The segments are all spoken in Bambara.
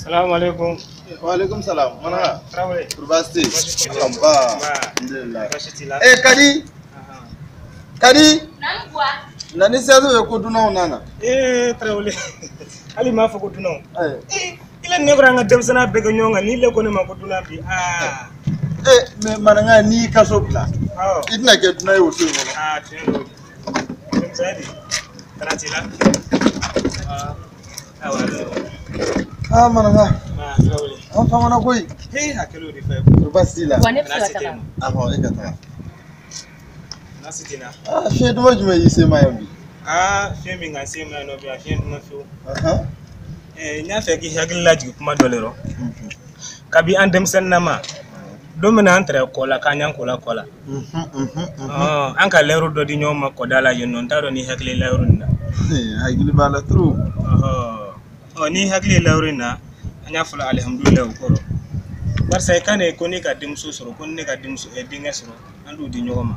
Salamu alaikum. Wa alaikum salam. Mana? Traoré. Baasi tɛ yen. Nba. Alhamdulillah. Baasi t'i la. Eh Kadi. Kadi. Naamu Buwa. Na ni sɛso ye ko dunanw nana. Eh Traoré. Hali m'a fɔ ko dunanw. Eh. Ile ne bɔra an ka denmisɛnninya bɛɛ kɛ ɲɔgɔn kan n'i le ko ne ma ko dunan bi aa. Eh mais Mananga n'i y'i ka so bila. Awɔ. I tɛna kɛ dunan ye o so in kɔnɔ. Aa tiɲɛ don. Denmisɛnya de. Kana t'i la. Aa. Awa. Ah Mananga. Maa Traoré. An famana koyi. He a kɛlen o de fɛ. Baasi t'i la. Wa ne bɛ se ka taga. Ahɔn e ka taga. Baasi t'i la. Ah fiɲɛ duman jumɛn y'i se ma yan bi? Aa fiɲɛ min ka se ma yan nɔ bi a fiɲɛ duman fiyewu. Ahan. N y'a fɛ k'i hakili lajigin kuma dɔ le rɔ. Kabi an denmisɛnninnama don min na an taara kɔ la k'an y'an ko la kɔ la. An ka lɛrɛ dɔ di ɲɔgɔn ma kɔda la yen nɔ n t'a dɔn n'i hakili ye lɛrɛ nin na. Hakili b'a la trop. Ɔ n'i hakili ye lɛrɛ in na an y'a fɔlɔ alihamudulilayi o kɔrɔ. Barisa i kan de ko ne ka denmuso sɔrɔ ko ne ka denmuso denkɛ sɔrɔ an d'o di ɲɔgɔn ma.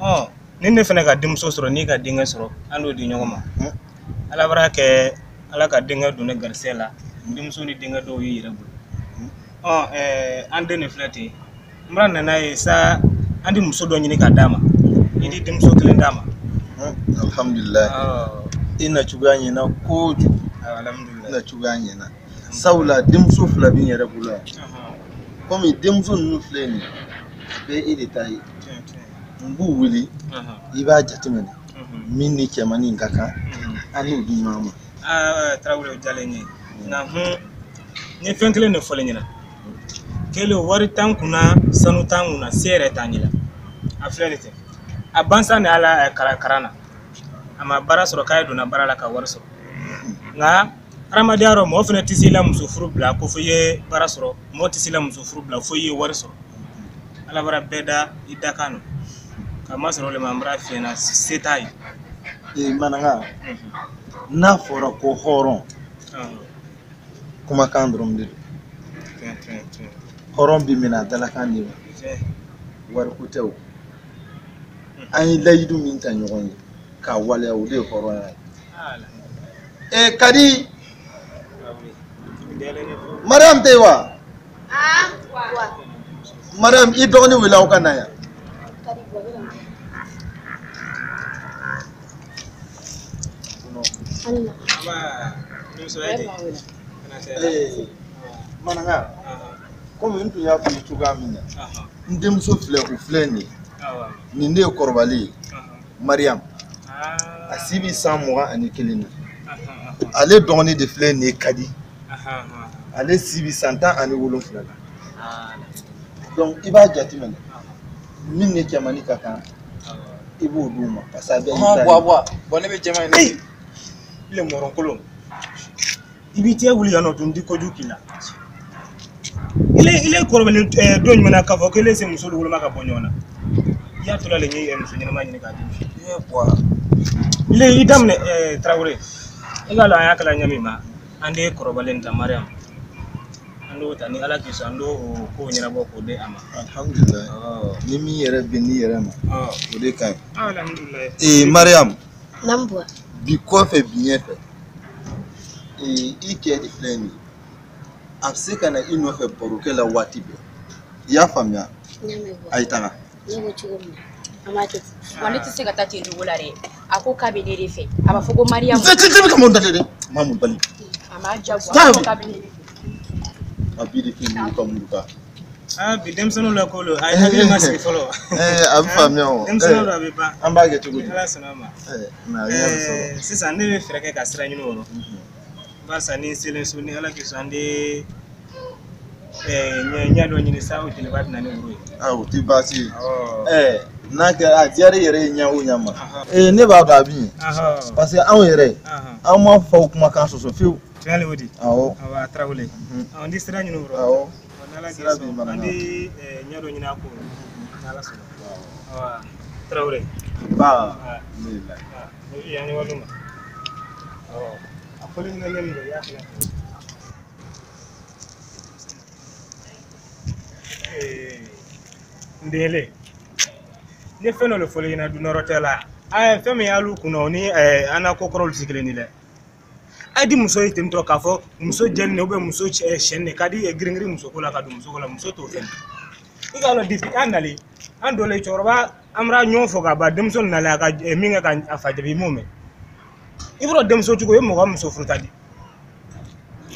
Ɔ ni ne fana ka denmuso sɔrɔ n'i ka denkɛ sɔrɔ an d'o di ɲɔgɔn ma. Ala bar'a kɛ ala ka denkɛ don ne garisɛgɛ la denmuso ni denkɛ dɔw y'i yɛrɛ bolo. Ɔ an den de filɛ ten n bara nana ye sa an di muso dɔ ɲini k'a d'a ma i di denmuso kelen d'a ma. Alhamdulilayi. I na cogoya ɲɛna kojugu. Alhamdulilayi. I na cogoya ɲɛna. Sabula denmuso fila b'i yɛrɛ bolo yan. Komi denmuso ninnu filɛ nin ye a bɛɛ e de ta ye. N b'u wele i b'a jateminɛ min ni cɛmannin ka kan an n'o di ɲɔgɔn ma. Aa Tarawele o diyalen n ye nka n ye fɛn kelen de fɔlen ɲɛna kelen wari t'an kunna sanu t'an kunna se yɛrɛ t'an ɲɛ la a filɛ nin tɛ a bansan de y'a la karan na a ma baara sɔrɔ k'a ye donna baara la ka wari sɔrɔ nka hadamadenya rɔ mɔgɔ fana tɛ se i la muso furu bila ko fo i ye baara sɔrɔ mɔgɔ tɛ se i la muso furu bila fo i ye wari sɔrɔ ala bara bɛɛ da i dakan nɔ k'a masɔrɔ o le ma n bara f'i ɲɛna se t'a ye. Ee Mananga n'a fɔra ko hɔrɔn kumakan dɔrɔn de don. Hɔrɔn bi minɛ a dalakan de ma wariko tɛ o an ye layidu min ta ɲɔgɔn ye k'a waleya o de ye hɔrɔnya ye. Ee Kadi Mariam tɛ yen wa? Mariam i dɔgɔnin wele aw ka na yan. Mananga komi n tun y'a f'i ye cogoya min na n denmuso filɛ o filɛ nin ye nin de ye kɔrɔbalen ye Mariam a si bɛ san 21 na ale dɔgɔnin de filɛ nin ye Kadi ale si bɛ san 17 la donc i b'a jateminɛ min ni cɛmannin ka kan i b'o d'u ma parce que a bɛɛ y'i ta ye. Buwa Buwa ne bɛ jɛman in de. I le mɔrɔnkolon i b'i tigɛ wuli yan nɔ tun di kojugu k'i la ile kɔrɔbalen don jumɛn na k'a fɔ k'ile se muso woloma ka bɔ ɲɔgɔn na i y'a to la le n ye muso ɲɛnama ɲini k'a di Buwa ile i daminɛ Tarawele i k'a lɔn an y'a kɛla ɲɛ min ma an de kɔrɔbalen ta Mariam an d'o ta ni ala k'i sɔn an d'o ko ɲɛnabɔ k'o di a ma. Alhamdulilayi ni min yɛrɛ bɛ n'i yɛrɛ ma o de ka ɲi. Alhamdulilayi. Ee Mariam. Naamu Buwa. Bi kɔfɛ bi ɲɛfɛ i cɛ de filɛ nin ye a bɛ se ka na i nɔfɛ barokɛ la waati bɛɛ i y'a faamuya a ye taga. Ne ko cogo min na an b'a kɛ ten. Wa ne tɛ se ka taa ten cogo la dɛ a ko k'a bɛ ne de fɛ a b'a fɔ ko Mariam. Tɛ bɛ ka mun da dɛ maa mun bali. A m'a jagoya a ko k'a bɛ ne de fɛ. A b'i de k'i muruka muruka. Aa bi denmisɛnninw la ko lo a ye hakili ma sigi fɔlɔ. A bɛ faamuya o. Denmisɛnninw la a bɛ ban. An b'a kɛ cogo di? Ala sɔnna a ma. Mɛ a ɲɛ bɛ sɔrɔ. Sisan ne bɛ fɛɛrɛ kɛ ka sira ɲini o rɔ. Barisa ni n selen so ni ala k'i sɔn an de ɲɛ dɔ ɲini sa o jeliba bɛ na ni woro ye. Aa o tɛ baasi ye. N'a kɛra a diyara i yɛrɛ ye ɲɛ o ɲɛ ma. Ne b'a dɔn a bɛ ɲɛ. Parce que anw yɛrɛ an ma faw kumakan sɔsɔ fiyewu. Tiɲɛ le o di. Awɔ. Awa Tarawele. An di sira ɲini o rɔ. Awɔ. Sira b'i mana. An di ɲɛ dɔ ɲini a ko rɔ. N'ala sɔnna. Awa Tarawele. Ba. Yan ni wali ma. Awɔ. A fɔli ɲɛna ɲɛ min don i y'a fana fɔ. N den n ye fɛn dɔ de fɔli ɲɛna dunyɔrɔ tɛ la. Fɛn min y'alu kunna o ni an na ko kɔrɔw tɛ kelen ye dɛ. A di muso ye ten tɔ k'a fɔ muso jɛlen ou bien muso sɛn de ka di girin-girin muso ko la ka don muso ko la muso t'o fɛn. I k'a lɔn depuis an nalen an dɔlen cɛkɔrɔba an bɔra ɲɔgɔn fɔ ka ban denmuso nalen a ka min kɛ ka a fa jaabi i m'o mɛn. I b'a dɔn denmuso cogo o ye mɔgɔ muso furuta de.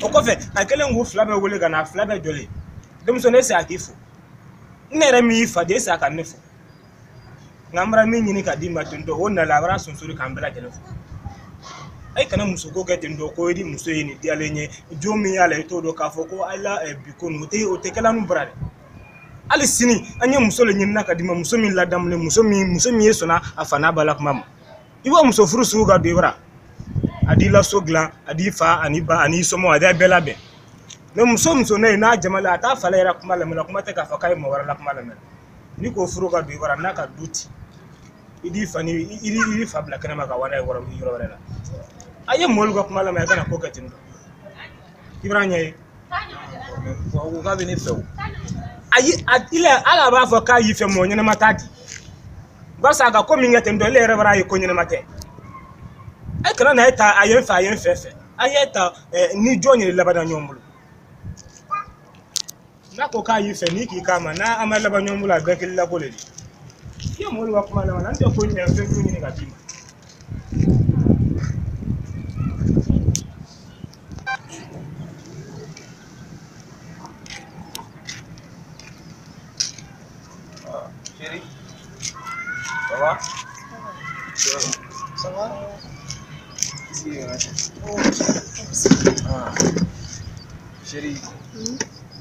O kɔfɛ a kɛlen k'u fila bɛɛ wele ka na a fila bɛɛ jɔlen denmuso ne se a k'i fo ne yɛrɛ min y'i fa de e se a ka ne fo nka an bɔra min ɲini ka d'i ma ten tɔ o nalen a bɔra sonsori k'an bɛɛ lajɛlen fo. E kana muso ko kɛ ten tɔ ko i di muso ye nin diyalen ye jo min y'a la i t'o dɔn k'a fɔ ko ayi la bi ko ninnu o tɛ kɛla nu bara dɛ. Hali sini an ye muso de ɲinina ka d'i ma muso min ladamulen muso min ye sɔnna a fa n'a ba la kuma ma. I b'a muso furu sugu ka don i bara a d'i la so dilan a d'i fa ani ba ani somɔgɔw a b'a bɛɛ labɛn. Mais muso ne ye n'a jama la a t'a fa la yɛrɛ kuma lamɛn kuma tɛ k'a fɔ k'a ye mɔgɔ wɛrɛ la kuma lamɛn. N'i ko furu ka don i bara n'a ka du ci i b'i fa ni i b'i fa bila kɛnɛma ka wa n'a ye yɔrɔ wɛrɛ la. A ye mɔlu ka kuma lamɛn a kana ko kɛ ten tɔ. I b'a ɲɛ ye. A ko k'a bɛ ne fɛ o. Ayi hali a b'a fɔ k'a y'i fɛ mɔgɔ ɲɛnama t'a di. Barisa a ka ko min kɛ ten tɔ ele yɛrɛ b'a ye ko ɲɛnama tɛ. E kana na e ta a ye n fɛ a ye n fɛ fɛ. A ye ta ni jɔn yɛrɛ labanna ɲɔgɔn bolo. N'a ko k'a y'i fɛ n'i k'i k'a ma n'a ma laban ɲɔgɔn bolo a bɛɛ kelen la ko de. I ye mɔlu ka kuma lamɛn an tɛ ko ɲɛ fɛn ɲini ka d'i ma. Chérie, ça va? Ça va? Ah. Chérie,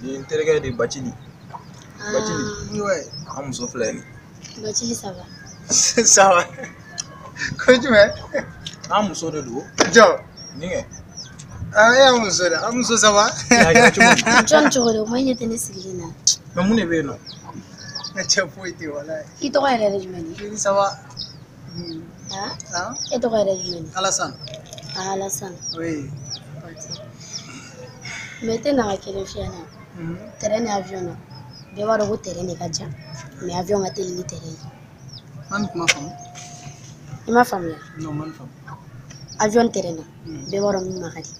nin terikɛ de Bacili. Bacili. Ouais. An muso filɛ nin. Bacili ça va? Ça va. Ko jumɛn? An muso de don. Jɔn? Nin kɛ. Ah, e y'an muso de. An muso ça va? A kɛra cogo di? Jɔn cogo di? O ma ɲɛ tɛ ne sigilen na. Mais mun de bɛ yen nɔ? Ne cɛ foyi tɛ walayi. I tɔgɔ yɛrɛ ye jumɛn ye? Chérie ça va? Ah? E tɔgɔ yɛrɛ ye jumɛn ye? Alassane. Ah, Alassane. Oui. Mais i tɛ na ka kelen fiyɛ na. Terrain ni avion na. Bɛɛ b'a dɔn ko terrain de ka jan. Mais avion ka teli ni terrain ye. Ma nin kuma faamu. I m'a faamuya? Non, ma nin faamu. Avion terrain na. Bɛɛ b'a dɔn min ma ka di.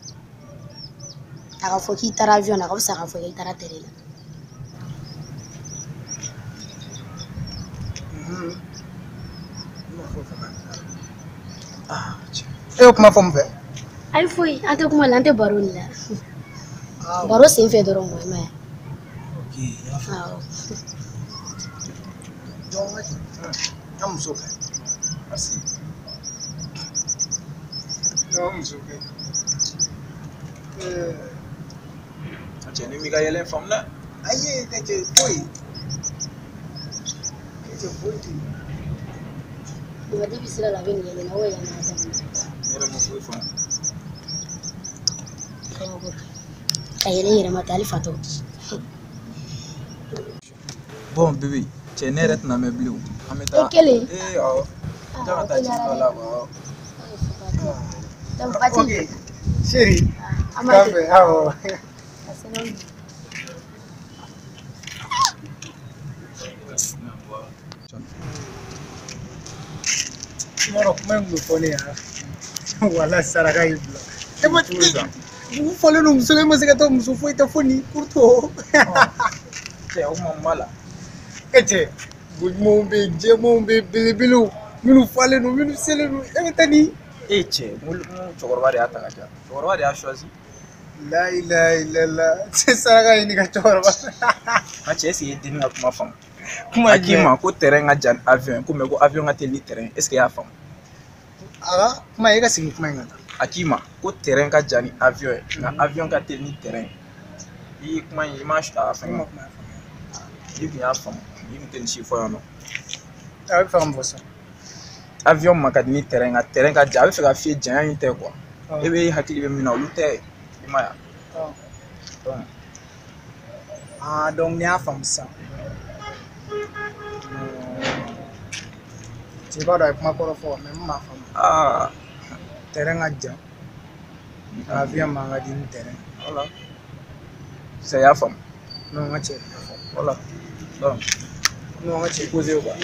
A ka fɔ k'i taara avion na a ka fisa k'a fɔ k'i taara terrain na. E y'o kuma fɔ mun fɛ? Ayi foyi, an tɛ kuma la, an tɛ baro nin la. Baro sen fɛ dɔrɔn i m'a ye. Ok, n y'a faamu. Awɔ. Donc, an muso fɛ. Merci. An muso fɛ. Cɛ ni m'i ka yɛlɛ faamu dɛ. Ayi, ne cɛ foyi. Ne cɛ foyi tɛ. Nka depuis sira la a bɛ nin yɛlɛ na o yɛlɛ n'a daminɛ. Ne yɛrɛ ma foyi faamu. Kabako. Ka yɛlɛ i yɛrɛ ma ten hali fatɔ. Bon bébé, cɛ ne yɛrɛ tɛna mɛn bilen o. An bɛ taa. E kelen? Ee awɔ. N kan ka taa ci dɔ la awɔ. Donc Bacili. Ok. Chérie. An b'a kɛ. K'a fɛ, awɔ. A sɛbɛn. I b'a dɔn kuma in kun bɛ fɔ ne ɲɛna. Walayi saraka y'i bila. E ma dugu fɔlen don muso la e ma se ka taa muso foyi tɛ fo nin kuruto. Cɛ o kuma mun b'a la? E cɛ boɲumanw bɛ yen jɛmanw bɛ yen belebelew minnu falen don minnu selen don e bɛ taa ni. E cɛ n ko cɛkɔrɔba de y'a ta ka di yan. Cɛkɔrɔba de y'a choisi. La ilaha illallah saraka ɲini ka cɛkɔrɔba. Nka cɛ est ce que i ye dennin ka kuma faamu? Kuma A k'i ma ko terrain ka jan ni avion ye ko mais ko avion ka teli ni terrain ye est ce que i y'a faamu? A ka kuma e ka segin kuma in kan. A k'i ma ko terrain ka jan ni avion ye nka avion ka teli ni terrain ye. I ye kuma in i ma a fɛn. Ne ma kuma faamu. I kun y'a faamu i kun tɛ nin si fɔ yan nɔ. A bɛ fɛ ka mun fɔ sisan? Avion ma ka di ni terrain nka terrain ka jan a bɛ fɛ ka f'i ye janya in tɛ quoi. E bɛ hakili bɛ min na olu tɛ i ma ye wa? Donc Ah donc ne y'a faamu sisan. Cɛ b'a dɔn a ye kuma kɔrɔ fɔ mais n m'a faamu. Aa. Terrain ka jan. Avion man ka di ni terrain. Voilà. Sisan i y'a faamu. Non n ka cɛ y'a faamu. Voilà. Donc Non n ka cɛ. posé quoi.